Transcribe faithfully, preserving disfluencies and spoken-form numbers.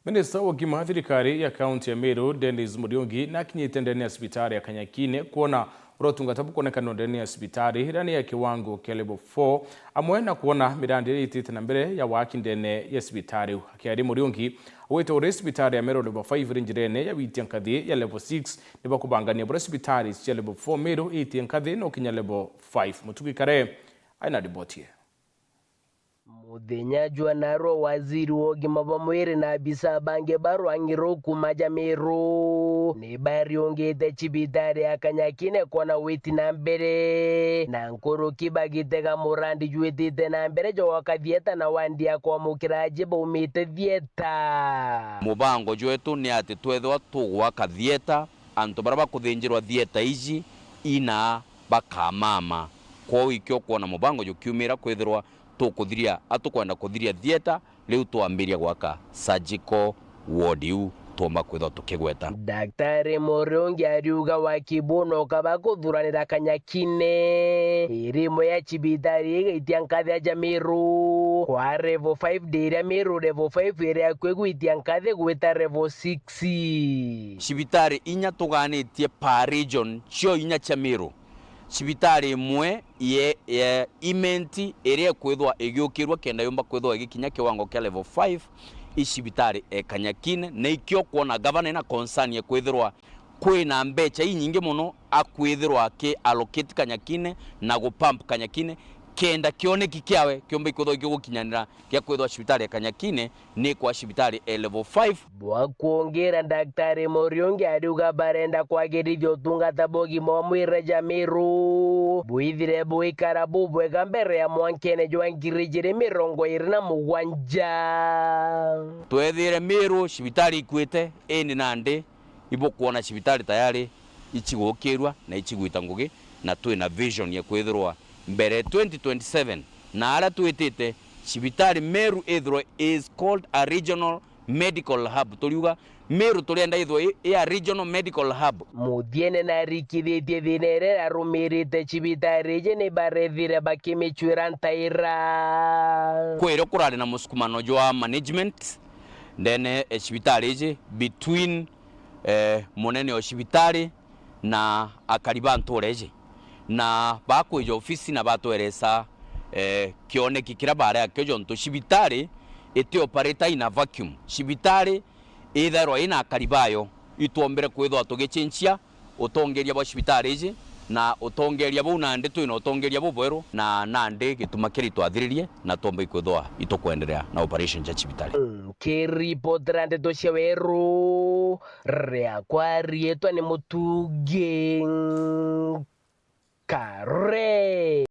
Minista wa ugima thirikari ya kaunti ya Meru, Dennis Muriungi, nakinyite ndene ya cibitari ya Kanyakine kwona uria utungata bukonekanwa ndene ya cibitari iria ni ya kiwango kia level four, amwe na kwona mirandi iria itite na mbere ya waki ndene ya cibitari iu. Akiaria, Muriungi augite uri cibitari ya Meru level five iri njirene ya gwitia nkathi ya level six, ni bakubangania buria cibitari cia level four Meru iitie nkathi no kinya level five. Mutugi Kare aina riboti ii. Muthenya jwa narua, waziri wa ugima bwa mwiri na abisa bangi ba rwang'i ruu kuuma ja Meru ni bariungite cibitari ya Kanyakine kwona witi na mbere, na nkuruki bagitega murandi jwitite na mbere jwa gwaka thieta na wandi ya kwamukira aji baumite thieta. Mubango jwetu ni ati twethirwa tugwaka thieta, antu baria bakuthinjirwa thieta iji ina bakamama. Kwou ikio kwona mubango jukiumira kwithirwa tukuthiria, a tukwenda kuthiria thieta, riu twambiria gwaka surgical ward iu twomba kwithwa tukigweta. Daktari Muriungi ariuga waki buu no kaba kuthuranira Kanyakine, iri imwe ya cibitari igaitia nkathi aja Meru kwa level five, ndi iria Meru level five iri akui gwitia nkathi gwita level six. Cibitari inya tuganitie per region, cio inya cia Meru. Cibitari imwe ye, ye Imenti iria ikwithwa igiukirua kenda yumba kwithwa igikinya kiwango kia level five, i cibitari e Kanyakine, na ikio kwona gavana ina concern ya kwithirwa kwina mbecha inyingi mono akwithirwa aki allocate Kanyakine na gu pump Kanyakine, kenda kioneki kiawe kiumba ikwithwa igigukinyanira gia kwithwa cibitari e Kanyakine ni kwa cibitari e level five. Bwa kwongeera, Daktari Muriungi ariuga barenda kwagirithia utungata bwa ugima wa mwiri ja Meru bwithire bwikara bubwega mbere ya mwankene jwa ngiri ijiri mirongo iri na mugwanja. Twethire Meru cibitari ikuite, indi nandi ibukwona cibitari tayari icigukirua na icigwita ngugi, na twina vision ya kwithirwa mbere twenty twenty-seven na aria twitite, cibitari Meru ithirwe is called a regional medical hub. Turiuga Meru turienda ithwe i, i a regional medical hub. Muthiene narikithitie thina iria irarumirite cibitari iji ni barethire bakimicwira ntaira. Kwirio kurari na musukumano jwa management ndene e cibitari iji between, eh, munene o cibitari na akari ba ntura iji, na bakwija ofisi na batweresa, eh, kioneki kiria bari akio, jontu cibitari iti operate in a vacuum. Cibitari ithairwa ina akari bayo. Itwombire kwithwa tugicenjia utongeria bwa cibitari iji, na utongeria buu nandi twina utongeria bubweru, na nandi gituma kiria itwathiririe na twomba ikwithwa itukwenderea na operation cia cibitari. Nkiripotera ndeto cia Weru, riakwa riitwa ni Mutugi